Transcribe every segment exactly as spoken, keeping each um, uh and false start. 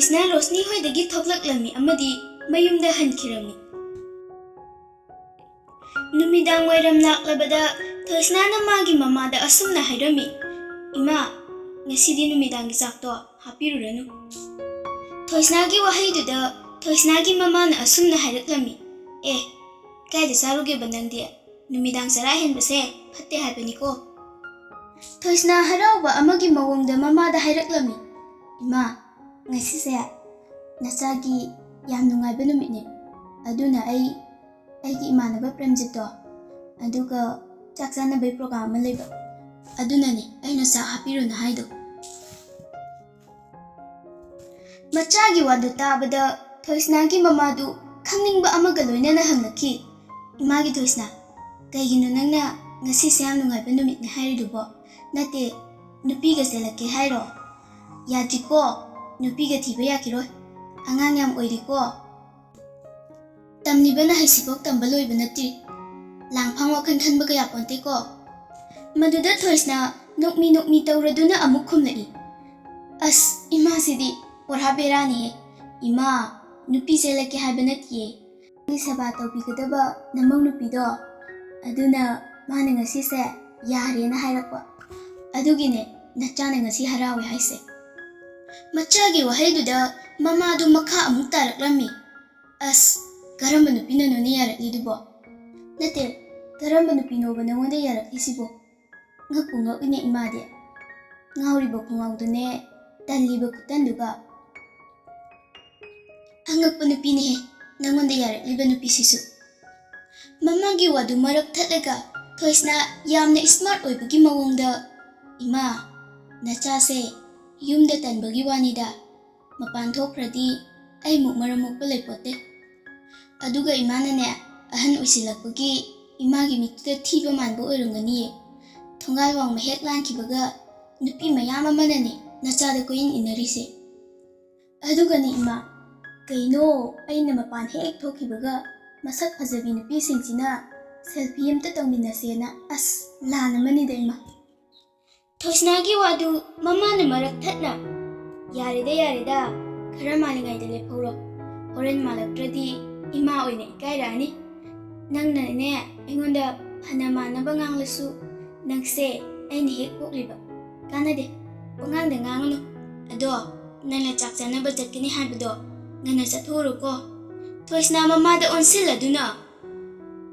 ꯊꯣꯏꯁꯅꯥ ꯔꯣꯁꯅꯤ ꯍꯣꯏꯗꯒꯤ ꯊꯣꯛꯂꯛꯂꯝꯃꯤ ꯑꯃꯗꯤ ꯃꯌꯨꯝꯗ ꯍꯟꯈꯤꯔꯝꯃꯤ꯫ ꯅꯨꯃꯤꯗꯥꯡ ꯋꯥꯏꯔꯝ ꯂꯥꯛꯂꯕꯗ ꯊꯣꯏꯁꯅꯥꯅ ꯃꯥꯒꯤ ꯃꯃꯥꯗ ꯑꯁꯨꯝꯅ ꯍꯥꯏꯔꯝꯃꯤ, "ꯏꯃꯥ, ꯉꯁꯤꯗꯤ ꯅꯨꯃꯤꯗꯥꯡꯒꯤ ꯆꯥꯛꯇꯣ ꯍꯥꯞꯄꯤꯔꯨꯔꯅꯨ꯫" ꯊꯣꯏꯁꯅꯥꯒꯤ ꯋꯥꯍꯩꯗꯨꯗ ꯊꯣꯏꯁꯅꯥꯒꯤ ꯃꯃꯥꯅ ꯑꯁꯨꯝꯅ ꯍꯥꯏꯔꯛꯂꯝꯃꯤ, "ꯑꯦ, ꯀꯥꯏꯗ ꯆꯥꯔꯨꯒꯦꯕ ꯅꯪꯗꯤ? ꯅꯨꯃꯤꯗꯥꯡ ꯆꯔꯥ ꯍꯦꯟꯕꯁꯦ ꯐꯠꯇꯦ ꯍꯥꯏꯕꯅꯤꯀꯣ꯫" ꯊꯣꯏꯁꯅꯥ ꯍꯔꯥꯎꯕ ꯑꯃꯒꯤ ꯃꯑꯣꯡꯗ ꯃꯃꯥꯗ ꯍꯥꯏꯔꯛꯂꯝꯃꯤ, "ꯏꯃꯥ, ꯉꯁꯤꯁꯦ ꯅꯆꯥꯒꯤ ꯌꯥꯝ ꯅꯨꯡꯉꯥꯏꯕ ꯅꯨꯃꯤꯠꯅꯦ꯫ ꯑꯗꯨꯅ ꯑꯩ ꯑꯩꯒꯤ ꯏꯃꯥꯟꯅꯕ ꯄ꯭ꯔꯦꯝꯖꯤꯠꯇꯣ, ꯑꯗꯨꯒ ꯆꯥꯛ ꯆꯥꯅꯕꯩ ꯄ꯭ꯔꯣꯒ꯭ꯔꯥꯝ ꯑꯃ ꯂꯩꯕ, ꯑꯗꯨꯅꯅꯦ ꯑꯩꯅ ꯆꯥꯛ ꯍꯥꯞꯄꯤꯔꯨꯅ ꯍꯥꯏꯗꯣ꯫" ꯃꯆꯥꯒꯤ ꯋꯥꯗꯨ ꯇꯥꯕꯗ ꯊꯣꯏꯁꯅꯥꯒꯤ ꯃꯃꯥꯗꯨ ꯈꯪꯅꯤꯡꯕ ꯑꯃꯒ ꯂꯣꯏꯅꯅ ꯍꯪꯂꯛꯈꯤ, "ꯏꯃꯥꯒꯤ ꯊꯣꯏꯁꯅꯥ, ꯀꯩꯒꯤꯅꯣ ꯅꯪꯅ ꯉꯁꯤꯁꯦ ꯌꯥꯝ ꯅꯨꯡꯉꯥꯏꯕ ꯅꯨꯃꯤꯠꯅꯦ ꯍꯥꯏꯔꯤꯗꯨꯕꯣ? ꯅꯠꯇꯦ, ꯅꯨꯄꯤꯒ ꯆꯦꯜꯂꯛꯀꯦ ꯍꯥꯏꯔꯣ? ꯌꯥꯗ꯭ꯔꯤꯀꯣ, ꯅꯨꯄꯤꯒ ꯊꯤꯕ ꯌꯥꯈꯤꯔꯣꯏ꯫ ꯑꯉꯥꯡ ꯌꯥꯝ ꯑꯣꯏꯔꯤꯀꯣ꯫ ꯇꯝꯂꯤꯕ ꯅꯍꯩꯁꯤꯐꯥꯎ ꯇꯝꯕ ꯂꯣꯏꯕ ꯅꯠꯇ꯭ꯔꯤ꯫ ꯂꯥꯡꯐꯥꯡ ꯋꯥꯈꯜ ꯈꯟꯕꯒ ꯌꯥꯄꯣꯟꯇꯦꯀꯣ꯫" ꯃꯗꯨꯗ ꯊꯣꯏꯁꯅꯥ ꯅꯣꯛꯃꯤ ꯅꯣꯛꯃꯤ ꯇꯧꯔꯗꯨꯅ ꯑꯃꯨꯛ ꯈꯨꯝꯂꯛꯏ, "ꯑꯁ, ꯏꯃꯥꯁꯤꯗꯤ ꯄꯨꯔꯥ ꯕꯦꯔꯥꯅꯤꯍꯦ꯫ ꯏꯃꯥ, ꯅꯨꯄꯤ ꯆꯦꯜꯂꯛꯀꯦ ꯍꯥꯏꯕ ꯅꯠꯇꯤꯌꯦ꯫ ꯑꯩꯒꯤ ꯁꯦꯕꯥ ꯇꯧꯕꯤꯒꯗꯕ ꯅꯃꯧ ꯅꯨꯄꯤꯗꯣ, ꯑꯗꯨꯅ ꯃꯥꯅ ꯉꯁꯤꯁꯦ ꯌꯥꯔꯦꯅ ꯍꯥꯏꯔꯛꯄ꯫ ꯑꯗꯨꯒꯤꯅꯦ ꯅꯆꯥꯅ ꯉꯁꯤ ꯍꯔꯥꯎꯋꯦ ꯍꯥꯏꯁꯦ꯫" ꯃꯆꯥꯒꯤ ꯋꯥꯍꯩꯗꯨꯗ ꯃꯃꯥꯗꯨ ꯃꯈꯥ ꯑꯃꯨꯛ ꯇꯥꯔꯛꯂꯝꯃꯤ, "ꯑꯁ, ꯀꯔꯝꯕ ꯅꯨꯄꯤꯅꯅꯣꯅꯦ ꯌꯥꯔꯛꯂꯤꯗꯨꯕꯣ? ꯅꯠꯇꯦ, ꯀꯔꯝꯕ ꯅꯨꯄꯤꯅꯣꯕ ꯅꯉꯣꯟꯗ ꯌꯥꯔꯛꯂꯤꯁꯤꯕꯣ?" ꯉꯛꯄꯨ ꯉꯛꯏꯅꯦ ꯏꯃꯥꯗꯤ꯫ ꯉꯥꯎꯔꯤꯕ ꯈꯣꯡꯉꯥꯎꯗꯨꯅꯦ, ꯇꯜꯂꯤꯕ ꯈꯨꯇꯟꯗꯨꯒ꯫ "ꯑꯉꯛꯄ ꯅꯨꯄꯤꯅꯦꯍꯦ, ꯅꯉꯣꯟꯗ ꯌꯥꯔꯛꯂꯤꯕ ꯅꯨꯄꯤꯁꯤꯁꯨ꯫" ꯃꯃꯥꯒꯤ ꯋꯥꯗꯨ ꯃꯔꯛ ꯊꯠꯂꯒ ꯊꯣꯏꯁꯅꯥ ꯌꯥꯝꯅ smart ꯑꯣꯏꯕꯒꯤ ꯃꯑꯣꯡꯗ, "ꯏꯃꯥ, ꯅꯆꯥꯁꯦ ꯌꯨꯝꯗ ꯇꯟꯕꯒꯤ ꯋꯥꯅꯤꯗ꯫ ꯃꯄꯥꯟ ꯊꯣꯛꯈ꯭ꯔꯗꯤ ꯑꯩꯃꯨꯛ ꯃꯔꯝ ꯃꯣꯛꯄ ꯂꯩꯄꯣꯠꯇꯦ꯫ ꯑꯗꯨꯒ ꯏꯃꯥꯅꯅꯦ, ꯑꯍꯟ ꯑꯣꯏꯁꯤꯜꯂꯛꯄꯒꯤ ꯏꯃꯥꯒꯤ ꯃꯤꯠꯇꯨꯗ ꯊꯤꯕ ꯃꯥꯟꯕ ꯑꯣꯏꯔꯝꯒꯅꯤꯌꯦ꯫ ꯊꯣꯡꯒꯥꯜ ꯋꯥꯡꯃ ꯍꯦꯛ ꯂꯥꯟꯈꯤꯕꯒ ꯅꯨꯄꯤ ꯃꯌꯥꯝ ꯑꯃꯅꯅꯦ ꯅꯆꯥꯗ ꯀꯣꯏꯏꯟ ꯏꯟꯅꯔꯤꯁꯦ꯫ ꯑꯗꯨꯒꯅꯦ ꯏꯃꯥ, ꯀꯩꯅꯣ, ꯑꯩꯅ ꯃꯄꯥꯟ ꯍꯦꯛ ꯊꯣꯛꯈꯤꯕꯒ ꯃꯁꯛ ꯐꯖꯕꯤ ꯅꯨꯄꯤꯁꯤꯡꯁꯤꯅ selfie ꯑꯝꯇ ꯇꯧꯃꯤꯟꯅꯁꯦꯅ, ꯑꯁ, ꯂꯥꯟ ꯑꯃꯅꯤꯗ ꯏꯃꯥ꯫" ꯊꯣꯏꯁꯅꯥꯒꯤ ꯋꯥꯗꯨ ꯃꯃꯥꯅ ꯃꯔꯛ ꯊꯠꯅ, "ꯌꯥꯔꯦꯗ, ꯌꯥꯔꯦꯗ, ꯈꯔ ꯃꯥꯜꯂꯤꯉꯩꯗ ꯂꯦꯞꯍꯧꯔꯣ꯫ ꯍꯣꯔꯦꯟ ꯃꯥꯜꯂꯛꯇ꯭ꯔꯗꯤ ꯏꯃꯥ ꯑꯣꯏꯅ ꯏꯀꯥꯏꯔꯛꯑꯅꯤ꯫ ꯅꯪꯅꯅꯦ ꯑꯩꯉꯣꯟꯗ ꯐꯅ ꯃꯥꯟꯅꯕ ꯉꯥꯡꯂꯁꯨ ꯅꯪꯁꯦ ꯑꯩꯅ ꯍꯦꯛ ꯄꯣꯛꯂꯤꯕ꯫ ꯀꯥꯟꯅꯗꯦ, ꯄꯉꯥꯡꯗ ꯉꯥꯡꯉꯨꯅꯨ꯫ ꯑꯗꯣ ꯅꯪꯅ ꯆꯥꯛ ꯆꯥꯅꯕ ꯆꯠꯀꯅꯤ ꯍꯥꯏꯕꯗꯣ ꯉꯟꯅ ꯆꯠꯊꯣꯛꯎꯔꯣꯀꯣ꯫ ꯊꯣꯏꯁꯅꯥ ꯃꯃꯥꯗ ꯑꯣꯟꯁꯤꯜꯂꯗꯨꯅ,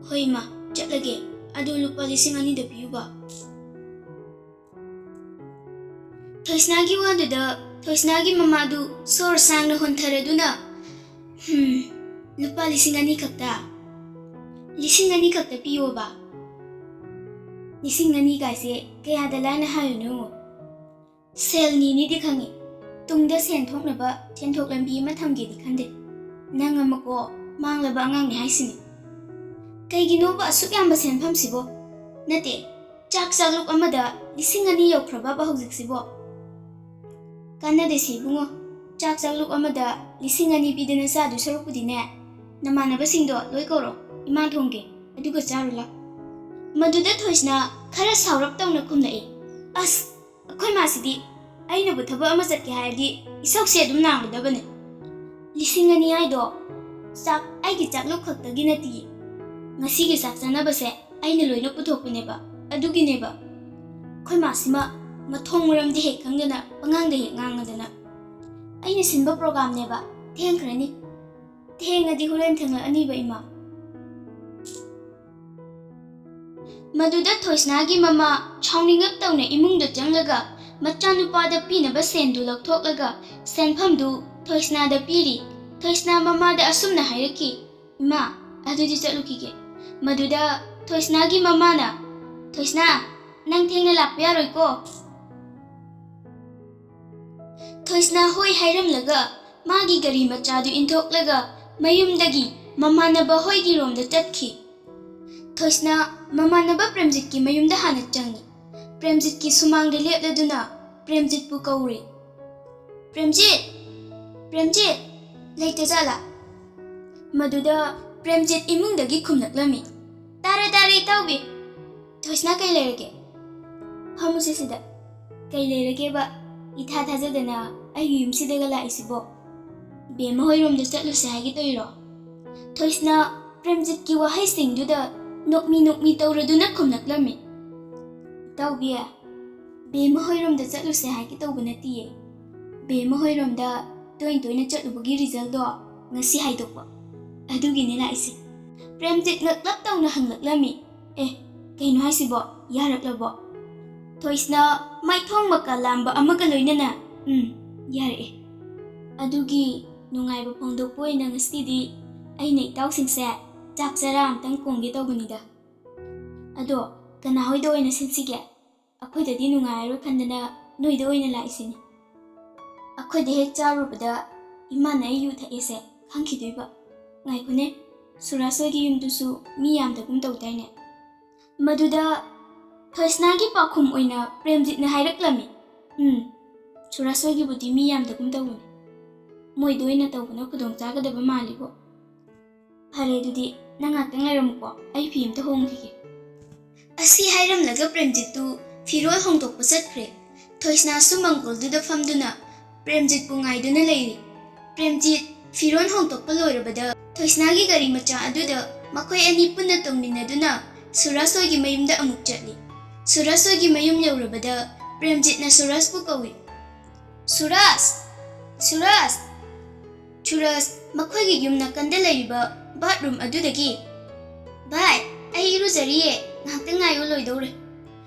"ꯍꯣꯏ ꯏꯃꯥ, ꯆꯠꯂꯒꯦ꯫ ꯑꯗꯨ ꯂꯨꯄꯥ ꯂꯤꯁꯤꯡ ꯑꯅꯤꯗ ꯄꯤꯌꯨꯕ?" ꯊꯣꯏꯁꯅꯥꯒꯤ ꯋꯥꯗꯨꯗ ꯊꯣꯏꯁꯅꯥꯒꯤ ꯃꯃꯥꯗꯨ ꯁꯣꯔ ꯁꯥꯡꯅ ꯍꯣꯟꯊꯔꯗꯨꯅ, "ꯍꯝ, ꯂꯨꯄꯥ ꯂꯤꯁꯤꯡ ꯑꯅꯤ ꯈꯛꯇ? ꯂꯤꯁꯤꯡ ꯑꯅꯤ ꯈꯛꯇ ꯄꯤꯌꯣꯕ?" ꯂꯤꯁꯤꯡ ꯑꯅꯤ ꯀꯥꯏꯁꯦ ꯀꯌꯥꯗ ꯂꯥꯏꯅ ꯍꯥꯏꯔꯨꯅꯨ꯫ ꯁꯦꯜ ꯅꯤꯅꯤꯗꯤ ꯈꯪꯉꯤ, ꯇꯨꯡꯗ ꯁꯦꯟ ꯊꯣꯛꯅꯕ ꯁꯦꯟꯊꯣꯛ ꯂꯝꯕꯤ ꯑꯃ ꯊꯝꯒꯦꯗꯤ ꯈꯟꯗꯦ꯫ ꯅꯪ ꯑꯃꯀꯣ ꯃꯥꯡꯂꯕ ꯑꯉꯥꯡꯅꯤ ꯍꯥꯏꯁꯤꯅꯤ꯫ ꯀꯩꯒꯤꯅꯣꯕ ꯑꯁꯨꯛ ꯌꯥꯝꯕ ꯁꯦꯟꯐꯝꯁꯤꯕꯣ? ꯅꯠꯇꯦ, ꯆꯥꯛ ꯆꯥꯛꯂꯨꯛ ꯑꯃꯗ ꯂꯤꯁꯤꯡ ꯑꯅꯤ ꯌꯧꯈ꯭ꯔꯕꯕ ꯍꯧꯖꯤꯛꯁꯤꯕꯣ? ꯀꯥꯟꯅꯗꯦꯁꯦ ꯏꯕꯨꯡꯉꯣ, ꯆꯥꯛ ꯆꯥꯛꯂꯨꯛ ꯑꯃꯗ ꯂꯤꯁꯤꯡ ꯑꯅꯤ ꯄꯤꯗꯅ ꯆꯥꯗꯣꯏ ꯁꯔꯨꯛꯄꯨꯗꯤꯅꯦ, ꯅꯃꯥꯟꯅꯕꯁꯤꯡꯗꯣ ꯂꯣꯏ ꯀꯧꯔꯣ, ꯏꯃꯥ ꯊꯣꯡꯒꯦ, ꯑꯗꯨꯒ ꯆꯥꯔꯨ ꯂꯥꯎ꯫ ꯃꯗꯨꯗ ꯊꯣꯏꯁꯅꯥ ꯈꯔ ꯁꯥꯎꯔꯞ ꯇꯧꯅ ꯈꯨꯝꯂꯛꯏ, "ꯑꯁ, ꯑꯩꯈꯣꯏ ꯃꯥꯁꯤꯗꯤ ꯑꯩꯅꯕꯨ ꯊꯕꯛ ꯑꯃ ꯆꯠꯀꯦ ꯍꯥꯏꯔꯗꯤ ꯏꯁꯧꯁꯦ ꯑꯗꯨꯝ ꯂꯥꯡꯒꯗꯕꯅꯦ꯫ ꯂꯤꯁꯤꯡ ꯑꯅꯤ ꯍꯥꯏꯗꯣ ꯆꯥꯛ, ꯑꯩꯒꯤ ꯆꯥꯛꯂꯨꯛ ꯈꯛꯇꯒꯤ ꯅꯠꯇꯤꯌꯦ, ꯉꯁꯤꯒꯤ ꯆꯥꯛ ꯆꯥꯅꯕꯁꯦ ꯑꯩꯅ ꯂꯣꯏꯅ ꯄꯨꯊꯣꯛꯄꯅꯦꯕ, ꯑꯗꯨꯒꯤꯅꯦꯕ꯫ ꯑꯩꯈꯣꯏ ꯃꯥꯁꯤꯃ ꯃꯊꯣꯡ ꯃꯔꯝꯗꯤ ꯍꯦꯛ ꯈꯪꯗꯅ ꯄꯉꯥꯡꯗ ꯍꯦꯛ ꯉꯥꯡꯉꯗꯅ꯫ ꯑꯩꯅ ꯁꯤꯟꯕ ꯄ꯭ꯔꯣꯒꯥꯝꯅꯦꯕ, ꯊꯦꯡꯈ꯭ꯔꯅꯤ꯫ ꯊꯦꯡꯉꯗꯤ ꯍꯣꯔꯦꯟ ꯊꯦꯡꯂꯛꯑꯅꯤꯕ ꯏꯃꯥ꯫" ꯃꯗꯨꯗ ꯊꯣꯏꯁꯅꯥꯒꯤ ꯃꯃꯥ ꯁꯥꯎꯅꯤꯡꯉꯛ ꯇꯧꯅ ꯏꯃꯨꯡꯗ ꯆꯪꯂꯒ ꯃꯆꯥꯅꯨꯄꯥꯗ ꯄꯤꯅꯕ ꯁꯦꯟꯗꯨ ꯂꯧꯊꯣꯛꯂꯒ ꯁꯦꯟꯐꯝꯗꯨ ꯊꯣꯏꯁꯅꯥꯗ ꯄꯤꯔꯤ꯫ ꯊꯣꯏꯁꯅꯥ ꯃꯃꯥꯗ ꯑꯁꯨꯝꯅ ꯍꯥꯏꯔꯛꯈꯤ, "ꯏꯃꯥ, ꯑꯗꯨꯗꯤ ꯆꯠꯂꯨꯈꯤꯒꯦ꯫" ꯃꯗꯨꯗ ꯊꯣꯏꯁꯅꯥꯒꯤ ꯃꯃꯥꯅ, "ꯊꯣꯏꯁꯅꯥ, ꯅꯪ ꯊꯦꯡꯅ ꯂꯥꯛꯄ ꯌꯥꯔꯣꯏꯀꯣ?" ꯊꯣꯏꯁꯅꯥ ꯍꯣꯏ ꯍꯥꯏꯔꯝꯂꯒ ꯃꯥꯒꯤ ꯒꯥꯔꯤ ꯃꯆꯥꯗꯨ ꯏꯟꯊꯣꯛꯂꯒ ꯃꯌꯨꯝꯗꯒꯤ ꯃꯃꯥꯟꯅꯕ ꯍꯣꯏꯒꯤ ꯔꯣꯝꯗ ꯆꯠꯈꯤ꯫ ꯊꯣꯏꯁꯅꯥ ꯃꯃꯥꯟꯅꯕ ꯄ꯭ꯔꯦꯝꯖꯤꯠꯀꯤ ꯃꯌꯨꯝꯗ ꯍꯥꯟꯅ ꯆꯪꯉꯤ꯫ ꯄ꯭ꯔꯦꯝꯖꯤꯠꯀꯤ ꯁꯨꯃꯥꯡꯗ ꯂꯦꯞꯂꯗꯨꯅ ꯄ꯭ꯔꯦꯝꯖꯤꯠꯄꯨ ꯀꯧꯔꯤ꯫ "ꯄ꯭ꯔꯦꯝꯖꯤꯠ! ꯄ꯭ꯔꯦꯝꯖꯤꯠ! ꯂꯩꯇꯖꯥꯠꯂꯥ?" ꯃꯗꯨꯗ ꯄ꯭ꯔꯦꯝꯖꯤꯠ ꯏꯃꯨꯡꯗꯒꯤ ꯈꯨꯝꯂꯛꯂꯝꯃꯤ, "ꯇꯥꯔꯦ, ꯇꯥꯔꯦ, ꯏꯇꯥꯎꯕꯤ꯫ ꯊꯣꯏꯁꯅꯥ, ꯀꯩ ꯂꯩꯔꯒꯦ? ꯐꯝꯃꯨꯁꯦ ꯁꯤꯗ꯫" "ꯀꯩ ꯂꯩꯔꯒꯦꯕ? ꯏꯊꯥ ꯊꯥꯖꯗꯅ ꯑꯩꯒꯤ ꯌꯨꯝꯁꯤꯗꯒ ꯂꯥꯛꯏꯁꯤꯕꯣ?" ꯕꯦꯝꯃ ꯍꯣꯏꯔꯣꯝꯗ ꯆꯠꯂꯨꯁꯦ ꯍꯥꯏꯒꯦ ꯇꯧꯔꯤꯔꯣ? ꯊꯣꯏꯁꯅꯥ ꯄ꯭ꯔꯦꯝꯖꯤꯠꯀꯤ ꯋꯥꯍꯩꯁꯤꯡꯗꯨꯗ ꯅꯣꯛꯃꯤ ꯅꯣꯛꯃꯤ ꯇꯧꯔꯗꯨꯅ ꯈꯨꯝꯂꯛꯂꯝꯃꯤ꯫ ꯏꯇꯥꯎꯕꯤ, ꯕꯦꯝꯃ ꯍꯣꯏꯔꯣꯝꯗ ꯆꯠꯂꯨꯁꯦ ꯍꯥꯏꯒꯦ ꯇꯧꯕ ꯅꯠꯇꯤꯌꯦ꯫ ꯕꯦꯝꯃ ꯍꯣꯏꯔꯣꯝꯗ ꯇꯣꯏꯅ ꯇꯣꯏꯅ ꯆꯠꯂꯨꯕꯒꯤ ꯔꯤꯖꯜꯗꯣ ꯉꯁꯤ ꯍꯥꯏꯗꯣꯛꯄ꯫ ꯑꯗꯨꯒꯤꯅꯦ ꯂꯥꯛꯏꯁꯦ꯫ ꯄ꯭ꯔꯦꯝꯖꯤꯠ ꯉꯛꯂꯞ ꯇꯧꯅ ꯍꯪꯂꯛꯂꯝꯃꯤ꯫ ꯑꯦ, ꯀꯩꯅꯣ ꯍꯥꯏꯁꯤꯕꯣ? ꯌꯥꯔꯛꯂꯕꯣ? ꯊꯣꯏꯁꯅꯥ ꯃꯥꯏꯊꯣꯡ ꯃꯀꯥ ꯂꯥꯝꯕ ꯑꯃꯒ ꯂꯣꯏꯅꯅ, "ꯎꯝ, ꯌꯥꯔꯛꯑꯦ꯫ ꯑꯗꯨꯒꯤ ꯅꯨꯡꯉꯥꯏꯕ ꯐꯣꯡꯗꯣꯛꯄ ꯑꯣꯏꯅ ꯉꯁꯤꯗꯤ ꯑꯩꯅ ꯏꯇꯥꯎꯁꯤꯡꯁꯦ ꯆꯥꯛ ꯆꯔꯥ ꯑꯝꯇꯪ ꯀꯣꯡꯒꯦ ꯇꯧꯕꯅꯤꯗ꯫ ꯑꯗꯣ ꯀꯅꯥ ꯍꯣꯏꯗ ꯑꯣꯏꯅ ꯁꯤꯟꯁꯤꯒꯦ? ꯑꯩꯈꯣꯏꯗꯗꯤ ꯅꯨꯡꯉꯥꯏꯔꯔꯣꯏ ꯈꯟꯗꯅ ꯅꯣꯏꯗ ꯑꯣꯏꯅ ꯂꯥꯛꯏꯁꯤꯅꯤ꯫ ꯑꯩꯈꯣꯏꯗ ꯍꯦꯛ ꯆꯥꯔꯨꯕꯗ ꯏꯃꯥꯅ ꯑꯩ ꯌꯨ ꯊꯛꯑꯦꯁꯦ ꯈꯪꯈꯤꯗꯣꯏꯕ꯫ ꯉꯥꯏꯈꯣꯅꯦ, ꯁꯨꯔꯥꯖ ꯍꯣꯏꯒꯤ ꯌꯨꯝꯗꯨꯁꯨ ꯃꯤ ꯌꯥꯝꯗꯒꯨꯝ ꯇꯧꯗꯥꯏꯅꯦ?" ꯃꯗꯨꯗ ꯊꯣꯏꯁꯅꯥꯒꯤ ꯄꯥꯎꯈꯨꯝ ꯑꯣꯏꯅ ꯄ꯭ꯔꯦꯝꯖꯤꯠꯅ ꯍꯥꯏꯔꯛꯂꯝꯃꯤ, "ꯎꯝ, ꯁꯨꯔꯥꯖ ꯍꯣꯏꯒꯤꯕꯨꯗꯤ ꯃꯤ ꯌꯥꯝꯗꯒꯨꯝ ꯇꯧꯕꯅꯤ꯫ ꯃꯣꯏꯗ ꯑꯣꯏꯅ ꯇꯧꯕꯅ ꯈꯨꯗꯣꯡ ꯆꯥꯒꯗꯕ ꯃꯥꯜꯂꯤꯕꯣ꯫ ꯐꯔꯦ, ꯑꯗꯨꯗꯤ ꯅꯪ ꯉꯥꯛꯇꯪ ꯂꯩꯔꯝꯃꯨꯀꯣ, ꯑꯩ ꯐꯤ ꯑꯝꯇ ꯍꯣꯡꯈꯤꯒꯦ꯫" ꯑꯁꯤ ꯍꯥꯏꯔꯝꯂꯒ ꯄ꯭ꯔꯦꯝꯖꯤꯠꯇꯨ ꯐꯤꯔꯣꯜ ꯍꯣꯡꯗꯣꯛꯄ ꯆꯠꯈ꯭ꯔꯦ꯫ ꯊꯣꯏꯁꯅꯥꯁꯨ ꯃꯪꯒꯣꯜꯗꯨꯗ ꯐꯝꯗꯨꯅ ꯄ꯭ꯔꯦꯝꯖꯤꯠꯄꯨ ꯉꯥꯏꯗꯨꯅ ꯂꯩꯔꯤ꯫ ꯄ꯭ꯔꯦꯝꯖꯤꯠ ꯐꯤꯔꯣꯜ ꯍꯣꯡꯗꯣꯛꯄ ꯂꯣꯏꯔꯕꯗ ꯊꯣꯏꯁꯅꯥꯒꯤ ꯒꯥꯔꯤ ꯃꯆꯥ ꯑꯗꯨꯗ ꯃꯈꯣꯏ ꯑꯅꯤ ꯄꯨꯟꯅ ꯇꯣꯡꯃꯤꯟꯅꯗꯨꯅ ꯁꯨꯔꯥꯖ ꯍꯣꯏꯒꯤ ꯃꯌꯨꯝꯗ ꯑꯃꯨꯛ ꯆꯠꯂꯤ꯫ ꯁꯨꯔꯥꯖ ꯍꯣꯏꯒꯤ ꯃꯌꯨꯝ ꯌꯧꯔꯕꯗ ꯄ꯭ꯔꯦꯝꯖꯤꯠꯅ ꯁꯨꯔꯥꯖꯄꯨ ꯀꯧꯏ꯫ "ꯁꯨꯔꯥꯖ! ꯁꯨꯔꯥꯖ!" ꯁꯨꯔꯥꯖ ꯃꯈꯣꯏꯒꯤ ꯌꯨꯝ ꯅꯥꯀꯟꯗ ꯂꯩꯔꯤꯕ ꯕꯥꯠꯔꯨꯝ ꯑꯗꯨꯗꯒꯤ, "ꯚꯥꯏ, ꯑꯩ ꯏꯔꯨꯖꯔꯤꯌꯦ, ꯉꯥꯏꯍꯥꯛꯇꯪ ꯉꯥꯏꯌꯨ, ꯂꯣꯏꯗꯧꯔꯦ꯫"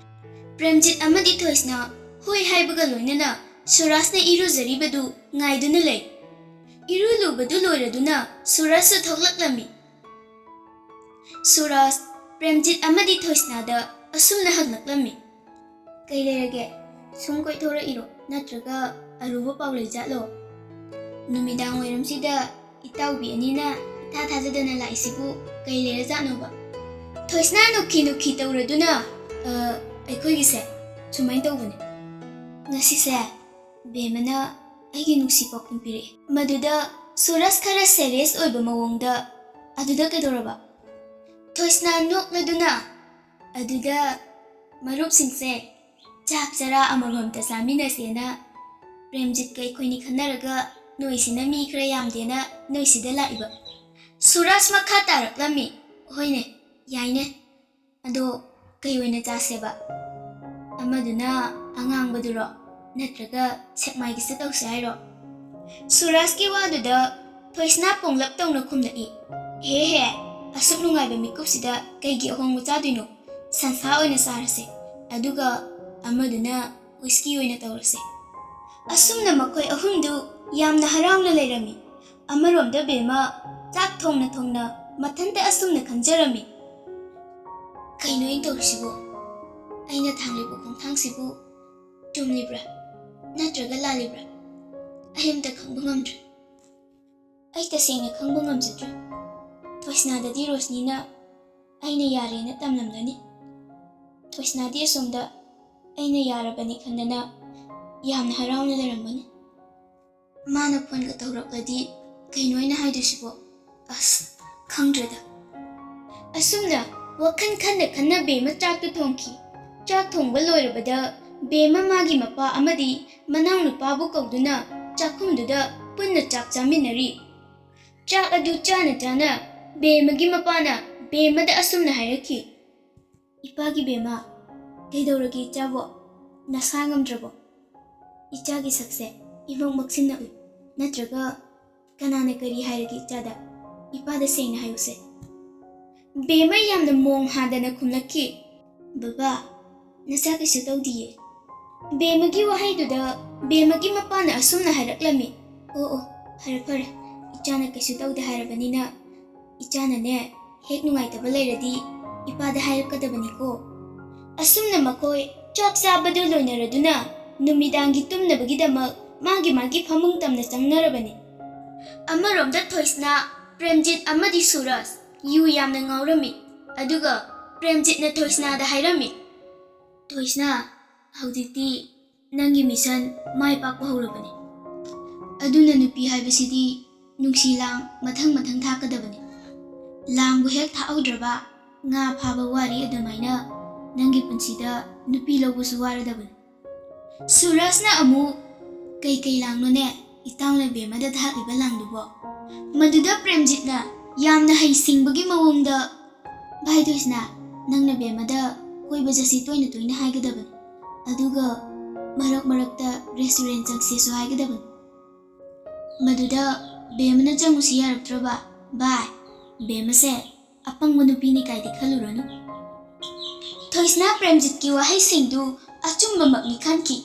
ꯄ꯭ꯔꯦꯝꯖꯤꯠ ꯑꯃꯗꯤ ꯊꯣꯏꯁꯅꯥ ꯍꯣꯏ ꯍꯥꯏꯕꯒ ꯂꯣꯏꯅꯅ ꯁꯨꯔꯥꯖꯅ ꯏꯔꯨꯖꯔꯤꯕꯗꯨ ꯉꯥꯏꯗꯨꯅ ꯂꯩ꯫ ꯏꯔꯨ ꯂꯨꯕꯗꯨ ꯂꯣꯏꯔꯗꯨꯅ ꯁꯨꯔꯥꯖꯁꯨ ꯊꯣꯛꯂꯛꯂꯝꯃꯤ꯫ ꯁꯨꯔꯥꯖ ꯄ꯭ꯔꯦꯝꯖꯤꯠ ꯑꯃꯗꯤ ꯊꯣꯏꯁꯅꯥꯗ ꯑꯁꯨꯝꯅ ꯍꯪꯂꯛꯂꯝꯃꯤ, "ꯀꯩ ꯂꯩꯔꯒꯦ? ꯁꯨꯝ ꯀꯣꯏꯊꯣꯔꯛꯏꯔꯣ? ꯅꯠꯇ꯭ꯔꯒ ꯑꯔꯨꯕ ꯄꯥꯎ ꯂꯩꯖꯥꯠꯂꯣ? ꯅꯨꯃꯤꯗꯥꯡ ꯋꯥꯏꯔꯝꯁꯤꯗ ꯏꯇꯥꯎꯕꯤ ꯑꯅꯤꯅ ꯏꯊꯥ ꯊꯥꯖꯗꯅ ꯂꯥꯛꯏꯁꯤꯕꯨ ꯀꯩ ꯂꯩꯔꯖꯥꯠꯅꯣꯕ?" ꯊꯣꯏꯁꯅꯥ ꯅꯣꯛꯈꯤ ꯅꯣꯛꯈꯤ ꯇꯧꯔꯗꯨꯅ, "ꯑ, ꯑꯩꯈꯣꯏꯒꯤꯁꯦ ꯁꯨꯃꯥꯏꯅ ꯇꯧꯕꯅꯦ꯫ ꯉꯁꯤꯁꯦ ꯕꯦꯝꯃꯅ ꯑꯩꯒꯤ ꯅꯨꯡꯁꯤ ꯄꯥꯎꯈꯨꯝ ꯄꯤꯔꯛꯑꯦ꯫" ꯃꯗꯨꯗ ꯁꯨꯔꯖ ꯈꯔ serious ꯑꯣꯏꯕ ꯃꯑꯣꯡꯗ, "ꯑꯗꯨꯗ ꯀꯩꯗꯧꯔꯕ?" ꯊꯣꯏꯁꯅꯥ ꯅꯣꯛꯂꯗꯨꯅ, "ꯑꯗꯨꯗ ꯃꯔꯨꯞꯁꯤꯡꯁꯦ ꯆꯥꯛ ꯆꯔꯥ ꯑꯃꯃꯝꯇ ꯆꯥꯃꯤꯟꯅꯁꯦꯅ ꯄ꯭ꯔꯦꯝꯖꯤꯠꯀ ꯑꯩꯈꯣꯏꯅꯤ ꯈꯟꯅꯔꯒ ꯅꯣꯏꯁꯤꯅ ꯃꯤ ꯈꯔ ꯌꯥꯝꯗꯦꯅ ꯅꯣꯏꯁꯤꯗ ꯂꯥꯛꯏꯕ꯫ ꯁꯨꯔꯖ ꯃꯈꯥ ꯇꯥꯔꯛꯂꯝꯃꯤ, "ꯍꯣꯏꯅꯦ, ꯌꯥꯏꯅꯦ꯫ ꯑꯗꯣ ꯀꯩ ꯑꯣꯏꯅ ꯆꯥꯁꯦꯕ? ꯑꯃꯗꯨꯅ ꯑꯉꯥꯡꯕꯗꯨꯔꯣ? ꯅꯠꯇ꯭ꯔꯒ ꯁꯦꯛꯃꯥꯏꯒꯤꯁꯦ ꯇꯧꯁꯦ ꯍꯥꯏꯔꯣ?" ꯁꯨꯔꯖꯀꯤ ꯋꯥꯗꯨꯗ ꯊꯣꯏꯁꯅꯥ ꯄꯣꯡꯂꯞ ꯇꯧꯅ ꯈꯨꯝꯂꯛꯏ, "ꯍꯦ ꯍꯦ, ꯑꯁꯨꯛ ꯅꯨꯡꯉꯥꯏꯕ ꯃꯤꯀꯨꯞꯁꯤꯗ ꯀꯩꯒꯤ ꯑꯍꯣꯡꯕ ꯆꯥꯗꯣꯏꯅꯣ? ꯁꯟꯁꯥ ꯑꯣꯏꯅ ꯆꯥꯔꯁꯦ, ꯑꯗꯨꯒ ꯑꯃꯗꯨꯅ ꯋꯤꯁꯀꯤ ꯑꯣꯏꯅ ꯇꯧꯔꯁꯦ꯫" ꯑꯁꯨꯝꯅ ꯃꯈꯣꯏ ꯑꯍꯨꯝꯗꯨ ꯌꯥꯝꯅ ꯍꯔꯥꯎꯅ ꯂꯩꯔꯝꯃꯤ꯫ ꯑꯃꯔꯣꯝꯗ ꯕꯦꯝꯃ ꯆꯥꯛ ꯊꯣꯡꯅ ꯊꯣꯡꯅ ꯃꯊꯟꯇ ꯑꯁꯨꯝꯅ ꯈꯟꯖꯔꯝꯃꯤ, "ꯀꯩꯅꯣ ꯑꯩꯅ ꯇꯧꯔꯤꯁꯤꯕꯣ? ꯑꯩꯅ ꯊꯥꯡꯂꯤꯕ ꯈꯣꯡꯊꯥꯡꯁꯤꯕꯨ ꯆꯨꯝꯂꯤꯕ꯭ꯔꯥ ꯅꯠꯇ꯭ꯔꯒ ꯂꯥꯜꯂꯤꯕ꯭ꯔꯥ? ꯑꯩ ꯑꯝꯇ ꯈꯪꯕ ꯉꯝꯗ꯭ꯔꯦ꯫ ꯑꯩ ꯇꯁꯦꯡꯅ ꯈꯪꯕ ꯉꯝꯖꯗ꯭ꯔꯦ꯫ ꯊꯣꯏꯁꯅꯥꯗꯗꯤ ꯔꯣꯁꯅꯤꯅ ꯑꯩꯅ ꯌꯥꯔꯦꯅ ꯇꯝꯂꯝꯒꯅꯤ꯫ ꯊꯣꯏꯁꯅꯥꯗꯤ ꯑꯁꯣꯝꯗ ꯑꯩꯅ ꯌꯥꯔꯕꯅꯤ ꯈꯟꯗꯅ ꯌꯥꯝꯅ ꯍꯔꯥꯎꯅ ꯂꯩꯔꯝꯒꯅꯤ꯫ ꯃꯥꯅ ꯐꯣꯟꯒ ꯇꯧꯔꯛꯂꯗꯤ ꯀꯩꯅꯣ ꯑꯩꯅ ꯍꯥꯏꯗꯣꯏꯁꯤꯕꯣ? ꯑꯁ, ꯈꯪꯗ꯭ꯔꯦꯗ꯫" ꯑꯁꯨꯝꯅ ꯋꯥꯈꯜ ꯈꯟꯅ ꯈꯟꯅ ꯕꯦꯝꯃ ꯆꯥꯛꯇꯨ ꯊꯣꯡꯈꯤ꯫ ꯆꯥꯛ ꯊꯣꯡꯕ ꯂꯣꯏꯔꯕꯗ ꯕꯦꯝꯃ ꯃꯥꯒꯤ ꯃꯄꯥ ꯑꯃꯗꯤ ꯃꯅꯥꯎꯅꯨꯄꯥꯕꯨ ꯀꯧꯗꯨꯅ ꯆꯥꯛꯈꯨꯝꯗꯨꯗ ꯄꯨꯟꯅ ꯆꯥꯛ ꯆꯥꯃꯤꯟꯅꯔꯤ꯫ ꯆꯥꯛ ꯑꯗꯨ ꯆꯥꯅ ꯆꯥꯅ ꯕꯦꯝꯃꯒꯤ ꯃꯄꯥꯅ ꯕꯦꯝꯃꯗ ꯑꯁꯨꯝꯅ ꯍꯥꯏꯔꯛꯈꯤ, "ꯏꯄꯥꯒꯤ ꯕꯦꯝꯃ, ꯀꯩꯗꯧꯔꯒꯦ ꯏꯆꯥꯕꯣ? ꯅꯁꯥ ꯉꯝꯗ꯭ꯔꯕꯣ? ꯏꯆꯥꯒꯤ ꯁꯛꯁꯦ ꯏꯃꯛ ꯃꯛꯁꯤꯟꯅ ꯎꯏ, ꯅꯠꯇ꯭ꯔꯒ ꯀꯅꯥꯅ ꯀꯔꯤ ꯍꯥꯏꯔꯒꯦ ꯏꯆꯥꯗ? ꯏꯄꯥꯗ ꯁꯦꯡꯅ ꯍꯥꯏꯌꯨꯁꯦ꯫" ꯕꯦꯝꯃ ꯌꯥꯝꯅ ꯃꯣꯡ ꯍꯥꯗꯅ ꯈꯨꯝꯂꯛꯈꯤ, "ꯕꯕꯥ, ꯅꯆꯥ ꯀꯩꯁꯨ ꯇꯧꯗꯤꯌꯦ꯫" ꯕꯦꯝꯃꯒꯤ ꯋꯥꯍꯩꯗꯨꯗ ꯕꯦꯝꯃꯒꯤ ꯃꯄꯥꯅ ꯑꯁꯨꯝꯅ ꯍꯥꯏꯔꯛꯂꯝꯃꯤ, "ꯑꯣ ꯑꯣ, ꯐꯔꯦ ꯐꯔꯦ, ꯏꯆꯥꯅ ꯀꯩꯁꯨ ꯇꯧꯗꯦ ꯍꯥꯏꯔꯕꯅꯤꯅ ꯏꯆꯥꯅꯅꯦ ꯍꯦꯛ ꯅꯨꯡꯉꯥꯏꯇꯕ ꯂꯩꯔꯗꯤ ꯏꯄꯥꯗ ꯍꯥꯏꯔꯛꯀꯗꯕꯅꯤꯀꯣ꯫" ꯑꯁꯨꯝꯅ ꯃꯈꯣꯏ ꯆꯥꯛ ꯆꯥꯕꯗꯨ ꯂꯣꯏꯅꯔꯗꯨꯅ ꯅꯨꯃꯤꯗꯥꯡꯒꯤ ꯇꯨꯝꯅꯕꯒꯤꯗꯃꯛ ꯃꯥꯒꯤ ꯃꯥꯒꯤ ꯐꯃꯨꯡ ꯇꯝꯅ ꯆꯪꯅꯔꯕꯅꯤ꯫ ꯑꯃꯔꯣꯝꯗ ꯊꯣꯏꯁꯅꯥ, ꯄ꯭ꯔꯦꯝꯖꯤꯠ ꯑꯃꯗꯤ ꯁꯨꯔꯖ ꯌꯨ ꯌꯥꯝꯅ ꯉꯥꯎꯔꯝꯃꯤ꯫ ꯑꯗꯨꯒ ꯄ꯭ꯔꯦꯝꯖꯤꯠꯅ ꯊꯣꯏꯁꯅꯥꯗ ꯍꯥꯏꯔꯝꯃꯤ, "ꯊꯣꯏꯁꯅꯥ, ꯍꯧꯖꯤꯛꯇꯤ ꯅꯪꯒꯤ ꯃꯤꯁꯟ ꯃꯥꯏ ꯄꯥꯛꯄ ꯍꯧꯔꯕꯅꯤ꯫ ꯑꯗꯨꯅ ꯅꯨꯄꯤ ꯍꯥꯏꯕꯁꯤꯗꯤ ꯅꯨꯡꯁꯤ ꯂꯥꯡ ꯃꯊꯪ ꯃꯊꯪ ꯊꯥꯛꯀꯗꯕꯅꯤ꯫ ꯂꯥꯡꯕꯨ ꯍꯦꯛ ꯊꯥꯛꯍꯧꯗ꯭ꯔꯕ ꯉꯥ ꯐꯥꯕ ꯋꯥꯔꯤ ꯑꯗꯨꯃꯥꯏꯅ ꯅꯪꯒꯤ ꯄꯨꯟꯁꯤꯗ ꯅꯨꯄꯤ ꯂꯧꯕꯁꯨ ꯋꯥꯔꯗꯕꯅꯤ꯫" ꯁꯨꯔꯖꯅ ꯑꯃꯨꯛ, "ꯀꯩꯀꯩ ꯂꯥꯡꯅꯣꯅꯦ? ꯏꯇꯥꯎꯅ ꯕꯦꯝꯃꯗ ꯊꯥꯛꯂꯤꯕ ꯂꯥꯡꯗꯨꯕꯣ? ꯃꯗꯨꯗ ꯄ꯭ꯔꯦꯝꯖꯤꯠꯅ ꯌꯥꯝꯅ ꯍꯩꯁꯤꯡꯕꯒꯤ ꯃꯑꯣꯡꯗ, "ꯚꯥꯏ ꯊꯣꯏꯁꯅꯥ, ꯅꯪꯅ ꯕꯦꯝꯃꯗ ꯀꯣꯏꯕ ꯆꯠꯁꯤ ꯇꯣꯏꯅ ꯇꯣꯏꯅ ꯍꯥꯏꯒꯗꯕꯅꯤ, ꯑꯗꯨꯒ ꯃꯔꯛ ꯃꯔꯛꯇ ꯔꯦꯁꯇꯨꯔꯦꯟ ꯆꯪꯁꯦꯁꯨ ꯍꯥꯏꯒꯗꯕꯅꯤ"꯫ ꯃꯗꯨꯗ ꯕꯦꯝꯃꯅ ꯆꯪꯉꯨꯁꯤ ꯌꯥꯔꯛꯇ꯭ꯔꯕ꯫ "ꯚꯥꯏ, ꯕꯦꯝꯃꯁꯦ ꯑꯄꯪꯕ ꯅꯨꯄꯤꯅꯤ ꯀꯥꯏꯗꯤ ꯈꯜꯂꯨꯔꯅꯨ"꯫ ꯊꯣꯏꯁꯅꯥ ꯄ꯭ꯔꯦꯝꯖꯤꯠꯀꯤ ꯋꯥꯍꯩꯁꯤꯡꯗꯨ ꯑꯆꯨꯝꯕꯃꯛꯅꯤ ꯈꯟꯈꯤ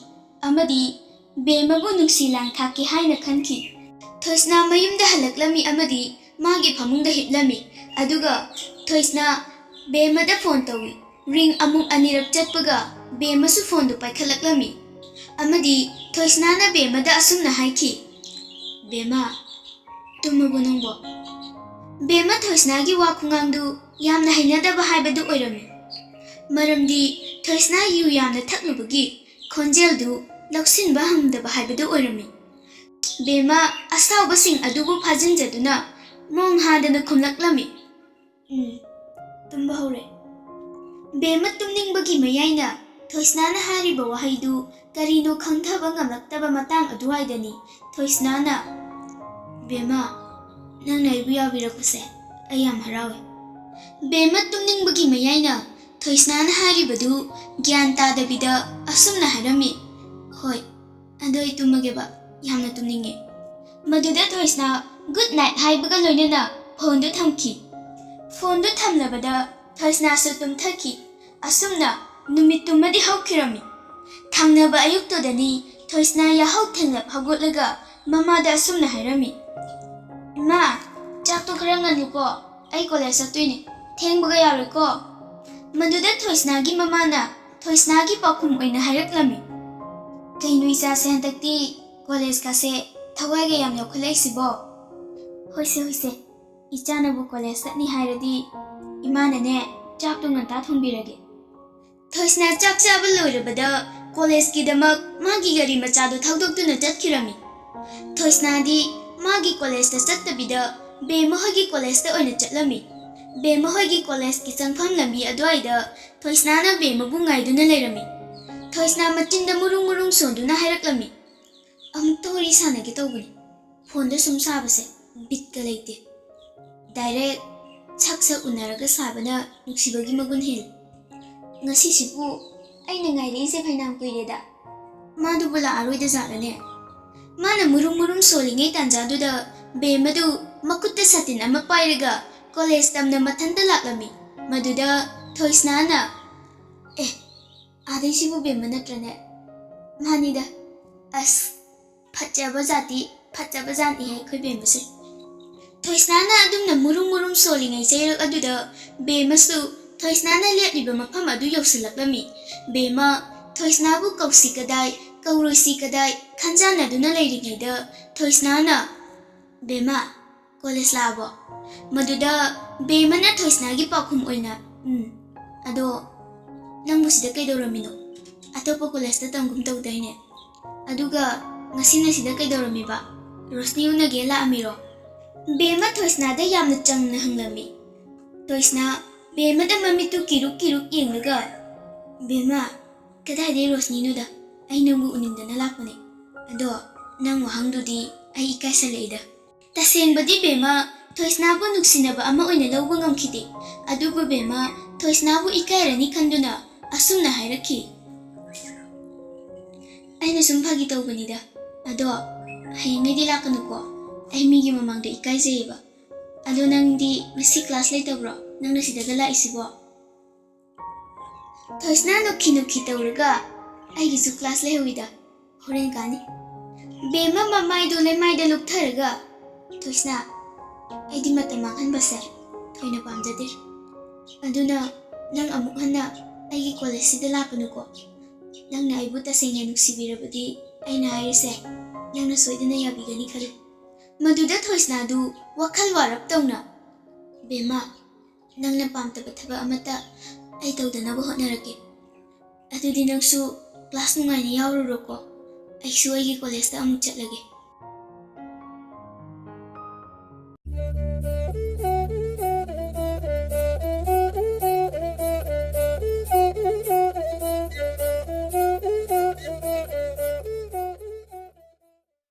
ꯑꯃꯗꯤ ꯕꯦꯝꯃꯕꯨ ꯅꯨꯡꯁꯤ ꯂꯥꯡ ꯊꯥꯛꯀꯦ ꯍꯥꯏꯅ ꯈꯟꯈꯤ꯫ ꯊꯣꯏꯁꯅꯥ ꯃꯌꯨꯝꯗ ꯍꯜꯂꯛꯂꯝꯃꯤ ꯑꯃꯗꯤ ꯃꯥꯒꯤ ꯐꯃꯨꯡꯗ ꯍꯤꯞꯂꯝꯃꯤ꯫ ꯑꯗꯨꯒ ꯊꯣꯏꯁꯅꯥ ꯕꯦꯝꯃꯗ ꯐꯣꯟ ꯇꯧꯏ꯫ ꯔꯤꯡ ꯑꯃꯨꯛ ꯑꯅꯤꯔꯛ ꯆꯠꯄꯒ ꯕꯦꯝꯃꯁꯨ ꯐꯣꯟꯗꯨ ꯄꯥꯏꯈꯠꯂꯛꯂꯝꯃꯤ꯫ ꯑꯃꯗꯤ ꯊꯣꯏꯁꯅꯥꯅ ꯕꯦꯝꯃꯗ ꯑꯁꯨꯝꯅ ꯍꯥꯏꯈꯤ, "ꯕꯦꯝꯃ, ꯇꯨꯝꯃꯕꯣ ꯅꯪꯕꯣ?" ꯕꯦꯝꯃ ꯊꯣꯏꯁꯅꯥꯒꯤ ꯋꯥ ꯈꯨꯉꯥꯡꯗꯨ ꯌꯥꯝꯅ ꯍꯩꯅꯗꯕ ꯍꯥꯏꯕꯗꯨ ꯑꯣꯏꯔꯝꯃꯤ꯫ ꯃꯔꯝꯗꯤ ꯊꯣꯏꯁꯅꯥ ꯌꯨ ꯌꯥꯝꯅ ꯊꯛꯂꯨꯕꯒꯤ ꯈꯣꯟꯖꯦꯜꯗꯨ ꯂꯧꯁꯤꯟꯕ ꯉꯝꯗꯕ ꯍꯥꯏꯕꯗꯨ ꯑꯣꯏꯔꯝꯃꯤ꯫ ꯕꯦꯝꯃ ꯑꯁꯥꯎꯕꯁꯤꯡ ꯑꯗꯨꯕꯨ ꯐꯥꯖꯤꯟꯖꯗꯨꯅ ꯃꯣꯡ ꯍꯥꯗꯅ ꯈꯨꯝꯂꯛꯂꯝꯃꯤ, "ꯎꯝ, ꯇꯨꯝꯕ ꯍꯧꯔꯦ"꯫ ꯕꯦꯝꯃ ꯇꯨꯝꯅꯤꯡꯕꯒꯤ ꯃꯌꯥꯏꯅ ꯊꯣꯏꯁꯅꯥꯅ ꯍꯥꯏꯔꯤꯕ ꯋꯥꯍꯩꯗꯨ ꯀꯔꯤꯅꯣ ꯈꯪꯊꯕ ꯉꯝꯂꯛꯇꯕ ꯃꯇꯥꯡ ꯑꯗꯨꯋꯥꯏꯗꯅꯤ ꯊꯣꯏꯁꯅꯥꯅ, "ꯕꯦꯝꯃ, ꯅꯪꯅ ꯑꯩꯕꯨ ꯌꯥꯕꯤꯔꯛꯄꯁꯦ ꯑꯩ ꯌꯥꯝ ꯍꯔꯥꯎꯏ"꯫ ꯕꯦꯝꯃ ꯇꯨꯝꯅꯤꯡꯕꯒꯤ ꯃꯌꯥꯏꯅ ꯊꯣꯏꯁꯅꯥꯅ ꯍꯥꯏꯔꯤꯕꯗꯨ ꯒ꯭ꯌꯥꯟ ꯇꯥꯗꯕꯤꯗ ꯑꯁꯨꯝꯅ ꯍꯥꯏꯔꯝꯃꯤ, "ꯍꯣꯏ, ꯑꯗꯣ ꯑꯩ ꯇꯨꯝꯃꯒꯦꯕ, ꯌꯥꯝꯅ ꯇꯨꯝꯅꯤꯡꯉꯦ"꯫ ꯃꯗꯨꯗ ꯊꯣꯏꯁꯅꯥ "ꯒꯨꯗ ꯅꯥꯏꯠ" ꯍꯥꯏꯕꯒ ꯂꯣꯏꯅꯅ ꯐꯣꯟꯗꯨ ꯊꯝꯈꯤ꯫ ꯐꯣꯟꯗꯨ ꯊꯝꯂꯕꯗ ꯊꯣꯏꯁꯅꯥꯁꯨ ꯇꯨꯝꯊꯈꯤ꯫ ꯑꯁꯨꯝꯅ ꯅꯨꯃꯤꯠꯇꯨꯃꯗꯤ ꯍꯧꯈꯤꯔꯝꯃꯤ꯫ ꯊꯪꯅꯕ ꯑꯌꯨꯛꯇꯨꯗꯅꯤ ꯊꯣꯏꯁꯅꯥ ꯌꯥꯍꯧ ꯊꯦꯡꯂꯞ ꯍꯧꯒꯠꯂꯒ ꯃꯃꯥꯗ ꯑꯁꯨꯝꯅ ꯍꯥꯏꯔꯝꯃꯤ, "ꯏꯃꯥ, ꯆꯥꯛꯇꯣ ꯈꯔ ꯉꯜꯂꯨꯀꯣ, ꯑꯩ ꯀꯣꯂꯦꯖ ꯆꯠꯇꯣꯏꯅꯦ, ꯊꯦꯡꯕꯒ ꯌꯥꯔꯣꯏꯀꯣ"꯫ ꯃꯗꯨꯗ ꯊꯣꯏꯁꯅꯥꯒꯤ ꯃꯃꯥꯅ ꯊꯣꯏꯁꯅꯥꯒꯤ ꯄꯥꯎꯈꯨꯝ ꯑꯣꯏꯅ ꯍꯥꯏꯔꯛꯂꯝꯃꯤ, "ꯀꯩꯅꯣ ꯏꯆꯥꯁꯦ ꯍꯟꯗꯛꯇꯤ ꯀꯣꯂꯦꯖꯀꯥꯁꯦ ꯊꯋꯥꯏꯒ ꯌꯥꯝ ꯌꯥꯎꯈꯠꯂꯛꯏꯁꯤꯕꯣ?" "ꯍꯣꯏꯁꯦ, ꯍꯣꯏꯁꯦ, ꯏꯆꯥꯅꯕꯨ ꯀꯣꯂꯦꯖ ꯆꯠꯅꯤ ꯍꯥꯏꯔꯗꯤ ꯏꯃꯥꯅꯅꯦ ꯆꯥꯛꯇꯣ ꯉꯟꯇꯥ ꯊꯣꯡꯕꯤꯔꯒꯦ"꯫ ꯊꯣꯏꯁꯅꯥ ꯆꯥꯛ ꯆꯥꯕ ꯂꯣꯏꯔꯕꯗ ꯀꯣꯂꯦꯖꯀꯤꯗꯃꯛ ꯃꯥꯒꯤ ꯒꯥꯔꯤ ꯃꯆꯥꯗꯨ ꯊꯧꯗꯣꯛꯇꯨꯅ ꯆꯠꯈꯤꯔꯝꯃꯤ꯫ ꯊꯣꯏꯁꯅꯥꯗꯤ ꯃꯥꯒꯤ ꯀꯣꯂꯦꯖꯇ ꯆꯠꯇꯕꯤꯗ ꯕꯦꯝꯃ ꯍꯣꯏꯒꯤ ꯀꯣꯂꯦꯖꯇ ꯑꯣꯏꯅ ꯆꯠꯂꯝꯃꯤ꯫ ꯕꯦꯝꯃ ꯍꯣꯏꯒꯤ ꯀꯣꯂꯦꯖꯀꯤ ꯆꯪꯐꯝ ꯂꯝꯕꯤ ꯑꯗꯨꯋꯥꯏꯗ ꯊꯣꯏꯁꯅꯥꯅ ꯕꯦꯝꯃꯕꯨ ꯉꯥꯏꯗꯨꯅ ꯂꯩꯔꯝꯃꯤ꯫ ꯊꯣꯏꯁꯅꯥ ꯃꯆꯤꯟꯗ ꯃꯨꯔꯨꯡ ꯃꯨꯔꯨꯡ ꯁꯣꯟꯗꯨꯅ ꯍꯥꯏꯔꯛꯂꯝꯃꯤ, ꯑꯃꯨꯛꯇ ꯋꯥꯔꯤ ꯁꯥꯟꯅꯒꯦ ꯇꯧꯕꯅꯤ꯫ ꯐꯣꯟꯗ ꯁꯨꯝ ꯁꯥꯕꯁꯦ ꯕꯤꯠꯀ ꯂꯩꯇꯦ꯫ ꯗꯥꯏꯔꯦꯛ ꯁꯛ ꯁꯛ ꯎꯅꯔꯒ ꯁꯥꯕꯅ ꯅꯨꯡꯁꯤꯕꯒꯤ ꯃꯒꯨꯟ ꯍꯦꯜꯂꯤ꯫ ꯉꯁꯤꯁꯤꯕꯨ ꯑꯩꯅ ꯉꯥꯏꯔꯛꯏꯁꯦ ꯐꯩꯅꯥꯝ ꯀꯨꯏꯔꯦꯗ꯫ ꯃꯥꯗꯨꯕꯨ ꯂꯥꯛꯑꯔꯣꯏꯗ ꯖꯥꯠꯂꯅꯦ? ꯃꯥꯅ ꯃꯨꯔꯨꯝ ꯃꯨꯔꯨꯝ ꯁꯣꯜꯂꯤꯉꯩ ꯇꯥꯟꯖꯥꯗꯨꯗ ꯕꯦꯝꯃꯗꯨ ꯃꯈꯨꯠꯇ ꯁꯥꯇꯤꯟ ꯑꯃ ꯄꯥꯏꯔꯒ ꯀꯣꯂꯦꯖ ꯇꯝꯅ ꯃꯊꯟꯇ ꯂꯥꯛꯂꯝꯃꯤ꯫ ꯃꯗꯨꯗ ꯊꯣꯏꯁꯅꯥꯅ, "ꯑꯦ, ꯑꯥꯗꯩꯁꯤꯕꯨ ꯕꯦꯝꯃ ꯅꯠꯇ꯭ꯔꯅꯦ?" "ꯃꯥꯅꯤꯗ꯫ ꯑꯁ, ꯐꯠꯖꯕ ꯖꯥꯇꯤ, ꯐꯠꯖꯕ ꯖꯥꯠꯅꯤꯍꯦ ꯑꯩꯈꯣꯏ ꯕꯦꯝꯃꯁꯦ꯫" ꯊꯣꯏꯁꯅꯥꯅ ꯑꯗꯨꯝꯅ ꯃꯨꯔꯨꯝ ꯃꯨꯔꯨꯝ ꯁꯣꯜꯂꯤꯉꯩ ꯆꯩꯔꯛ ꯑꯗꯨꯗ ꯕꯦꯝꯃꯁꯨ ꯊꯣꯏꯁꯅꯥꯅ ꯂꯦꯞꯂꯤꯕ ꯃꯐꯝ ꯑꯗꯨ ꯌꯧꯁꯤꯜꯂꯛꯂꯝꯃꯤ꯫ ꯕꯦꯝꯃ ꯊꯣꯏꯁꯅꯥꯕꯨ ꯀꯧꯁꯤ ꯀꯗꯥꯏ, ꯀꯧꯔꯣꯏꯁꯤ ꯀꯗꯥꯏ ꯈꯟꯖꯥꯟꯅꯗꯨꯅ ꯂꯩꯔꯤꯉꯩꯗ ꯊꯣꯏꯁꯅꯥꯅ, "ꯕꯦꯝꯃ, ꯀꯣꯂꯦꯖ ꯂꯥꯛꯑꯕꯣ?" ꯃꯗꯨꯗ ꯕꯦꯝꯃꯅ ꯊꯣꯏꯁꯅꯥꯒꯤ ꯄꯥꯎꯈꯨꯝ ꯑꯣꯏꯅ, "ꯎꯝ, ꯑꯗꯣ ꯅꯪꯕꯨ ꯁꯤꯗ ꯀꯩꯗꯧꯔꯝꯃꯤꯅꯣ? ꯑꯇꯣꯞꯄ ꯀꯣꯂꯦꯖꯇ ꯇꯝꯒꯨꯝ ꯇꯧꯗꯥꯏꯅꯦ? ꯑꯗꯨꯒ ꯉꯁꯤꯅ ꯁꯤꯗ ꯀꯩꯗꯧꯔꯝꯃꯤꯕ? ꯔꯣꯁꯅꯤ ꯎꯅꯒꯦ ꯂꯥꯛꯑꯝꯃꯤꯔꯣ?" ꯕꯦꯝꯃ ꯊꯣꯏꯁꯅꯥꯗ ꯌꯥꯝꯅ ꯆꯪꯅ ꯍꯪꯂꯝꯃꯤ꯫ ꯊꯣꯏꯁꯅꯥ ꯕꯦꯝꯃꯗ ꯃꯃꯤꯠꯇꯨ ꯀꯤꯔꯨꯛ ꯀꯤꯔꯨꯛ ꯌꯦꯡꯂꯒ, "ꯕꯦꯝꯃ, ꯀꯗꯥꯏꯗꯩ ꯔꯣꯁꯅꯤꯅꯣꯗ? ꯑꯩ ꯅꯪꯕꯨ ꯎꯅꯤꯡꯗꯅ ꯂꯥꯛꯄꯅꯦ꯫ ꯑꯗꯣ ꯅꯪ ꯋꯥꯍꯪꯗꯨꯗꯤ ꯑꯩ ꯏꯀꯥꯏꯁꯜꯂꯛꯏꯗ꯫" ꯇꯁꯦꯡꯕꯗꯤ ꯕꯦꯝꯃ ꯊꯣꯏꯁꯅꯥꯕꯨ ꯅꯨꯡꯁꯤꯅꯕ ꯑꯃ ꯑꯣꯏꯅ ꯂꯧꯕ ꯉꯝꯈꯤꯗꯦ꯫ ꯑꯗꯨꯕꯨ ꯕꯦꯝꯃ ꯊꯣꯏꯁꯅꯥꯕꯨ ꯏꯀꯥꯏꯔꯅꯤ ꯈꯟꯗꯨꯅ ꯑꯁꯨꯝꯅ ꯍꯥꯏꯔꯛꯈꯤ, "ꯑꯩꯅ ꯁꯨꯝ ꯐꯥꯒꯤ ꯇꯧꯕꯅꯤꯗ꯫ ꯑꯗꯣ ꯍꯌꯦꯡꯉꯩꯗꯤ ꯂꯥꯛꯀꯅꯨꯀꯣ꯫ ꯑꯩ ꯃꯤꯒꯤ ꯃꯃꯥꯡꯗ ꯏꯀꯥꯏꯖꯩꯌꯦꯕ꯫ ꯑꯗꯣ ꯅꯪꯗꯤ ꯉꯁꯤ ꯀ꯭ꯂꯥꯁ ꯂꯩꯇꯕ꯭ꯔꯣ? ꯅꯪꯅ ꯁꯤꯗꯒ ꯂꯥꯛꯏꯁꯤꯕꯣ?" ꯊꯣꯏꯁꯅꯥ ꯅꯣꯛꯈꯤ ꯅꯣꯛꯈꯤ ꯇꯧꯔꯒ, "ꯑꯩꯒꯤꯁꯨ ꯀ꯭ꯂꯥꯁ ꯂꯩꯍꯧꯋꯤꯗ, ꯍꯣꯔꯦꯟ ꯀꯥꯅꯤ꯫" ꯕꯦꯝꯃ ꯃꯃꯥꯏꯗꯨ ꯂꯩꯃꯥꯏꯗ ꯂꯨꯞꯊꯔꯒ, "ꯊꯣꯏꯁꯅꯥ, ꯑꯩꯗꯤ ꯃꯇꯝ ꯃꯥꯡꯍꯟꯕꯁꯦ ꯊꯣꯏꯅ ꯄꯥꯝꯖꯗꯦ꯫ ꯑꯗꯨꯅ ꯅꯪ ꯑꯃꯨꯛ ꯍꯟꯅ ꯑꯩꯒꯤ ꯀꯣꯂꯦꯖꯁꯤꯗ ꯂꯥꯛꯀꯅꯨꯀꯣ꯫ ꯅꯪꯅ ꯑꯩꯕꯨ ꯇꯁꯦꯡꯅ ꯅꯨꯡꯁꯤꯕꯤꯔꯕꯗꯤ ꯑꯩꯅ ꯍꯥꯏꯔꯤꯁꯦ ꯅꯪꯅ ꯁꯣꯏꯗꯅ ꯌꯥꯕꯤꯒꯅꯤ ꯈꯜꯂꯤ꯫" ꯃꯗꯨꯗ ꯊꯣꯏꯁꯅꯥꯗꯨ ꯋꯥꯈꯜ ꯋꯥꯔꯞ ꯇꯧꯅ, "ꯕꯦꯝꯃ, ꯅꯪꯅ ꯄꯥꯝꯗꯕ ꯊꯕꯛ ꯑꯃꯠꯇ ꯑꯩ ꯇꯧꯗꯅꯕ ꯍꯣꯠꯅꯔꯛꯀꯦ꯫ ꯑꯗꯨꯗꯤ ꯅꯪꯁꯨ ꯀ꯭ꯂꯥꯁ ꯅꯨꯡꯉꯥꯏꯅ ꯌꯥꯎꯔꯨꯔꯣꯀꯣ꯫ ꯑꯩꯁꯨ ꯑꯩꯒꯤ ꯀꯣꯂꯦꯖꯇ ꯑꯃꯨꯛ ꯆꯠꯂꯒꯦ꯫"